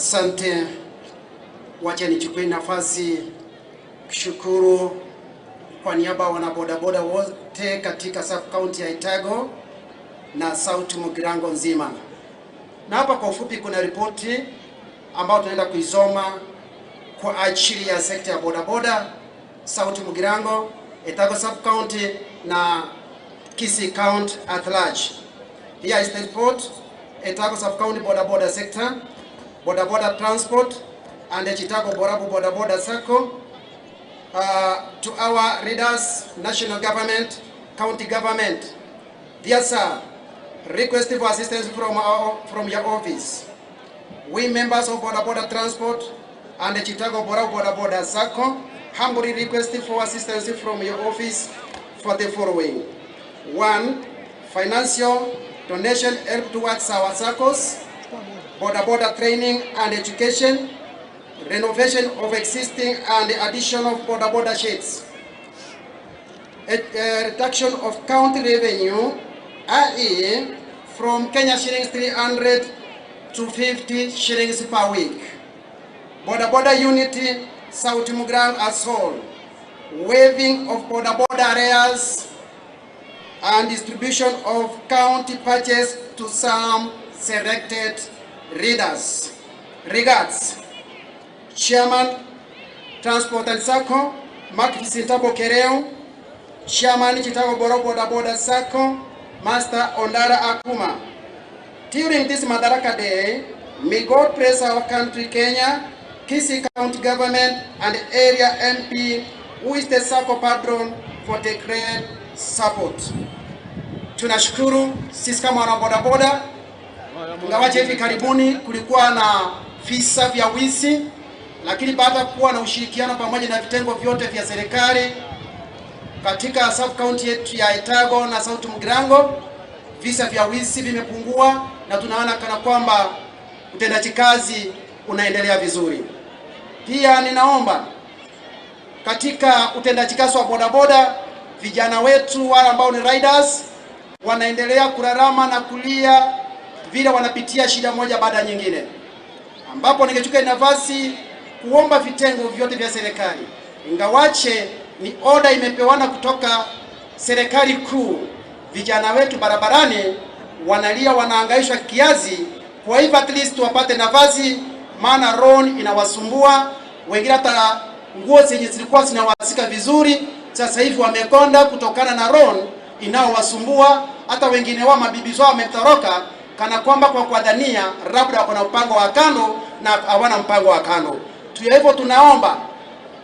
Asante, wacha nichukue nafasi kushukuru kwa niaba ya wanabodaboda wote katika sub county ya Etago na South Mugirango nzima. Na hapa kwa ufupi kuna ripoti ambayo tunaenda kuisoma kwa ajili ya sekta ya bodaboda South Mugirango, Etago sub county na Kisii County at large. Here is the report: Etago sub county boda boda sector, boda boda transport and the Chitago Borabu Boda Boda Sacco. To our leaders, national government, county government, dear sir, request for assistance from your office. We, members of Boda Boda Transport and the Chitago Borabu Boda Boda Sacco, humbly request for assistance from your office for the following. One, financial donation help towards our SACCOs, boda boda training and education, renovation of existing and addition of boda boda sheds, a reduction of county revenue, i.e. from Kenya shillings 300 to 50 shillings per week. Boda boda unity, South Mugirango as whole, waiving of boda boda arrears and distribution of county purchase to some selected riders. Regards, Chairman, Transport and Sacco, Mark Sintabo Kereo, Chairman, Chitago Boro Boda Boda Sacco, Master Ondara Akuma. During this Madaraka Day, may God bless our country, Kenya, Kisii County Government, and area MP, who is the Sacco patron, for the great support. Tunashukuru sisi kama wana bodaboda, ingawaje hivi karibuni kulikuwa na visa vya wizi, lakini baada ya kuwa na ushirikiano pamoja na vitengo vyote vya serikali katika sub county yetu ya Etago na South Mugirango, visa vya wizi vimepungua na tunaona kana kwamba utendaji kazi unaendelea vizuri. Pia ninaomba katika utendaji kazi wa bodaboda, vijana wetu wale ambao ni riders wanaendelea kulalama na kulia vile wanapitia shida moja baada ya nyingine, ambapo ningechukua nafasi kuomba vitengo vyote vya serikali, ingawache ni oda imepewana kutoka serikali kuu, vijana wetu barabarani wanalia, wanahangaishwa kiasi. Kwa hivyo at least wapate nafasi, maana loan inawasumbua wengine, hata nguo zenye zilikuwa zinawasika vizuri sasa hivi wamekonda kutokana na loan inaowasumbua. Hata wengine wao mabibi zao wametoroka, kana kwamba kwa kuwadhania labda wako na mpango wa kando na hawana mpango wa kando. Tuya hivyo tunaomba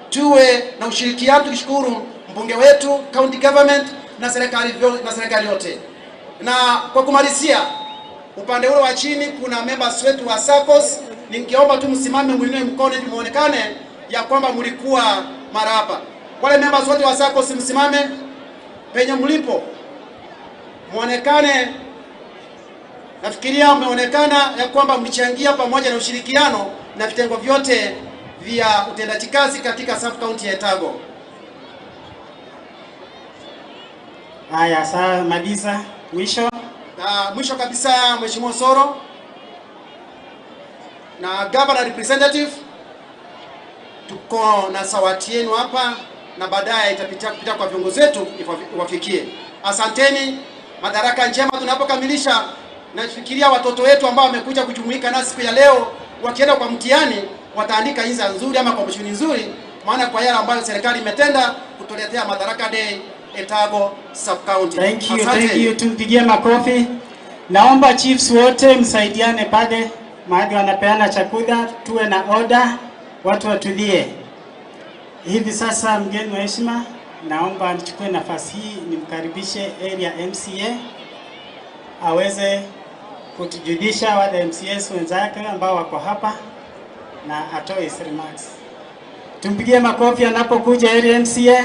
tuwe na ushirikiano, tukishukuru mbunge wetu, county government na serikali yote. Na kwa kumalizia, upande ule wa chini kuna members wetu wa SACCOS, ningeomba tu msimame, mwinue mkono ili muonekane ya kwamba mlikuwa mara hapa. Wale members wote wa SACCOS msimame penye mlipo, muonekane. Nafikiria mmeonekana ya kwamba mlichangia pamoja na ushirikiano na vitengo vyote vya utendaji kazi katika sub county ya Etago. Haya, sasa maliza mwisho. Na mwisho kabisa, Mheshimiwa Soro na governor representative, tuko na zawadi yenu hapa na baadaye itapitia kupitia kwa viongozi wetu iwafikie. Asanteni, Madaraka njema. Tunapokamilisha, nafikiria watoto wetu ambao wamekuja kujumuika nasi siku ya leo, wakienda kwa mtihani wataandika insha nzuri ama competition nzuri, maana kwa yale ambayo serikali imetenda kutuletea Madaraka Day Etago sub county. Thank you, Asante. Thank you. Tumpigie makofi. Naomba chiefs wote msaidiane pale mahali wanapeana chakula, tuwe na order, watu watulie. Hivi sasa, mgeni wa heshima, naomba nichukue nafasi hii nimkaribishe area MCA aweze kutujulisha wale MCAs wenzake ambao wako hapa na atoe his remarks. Tumpigie makofi anapokuja area MCA.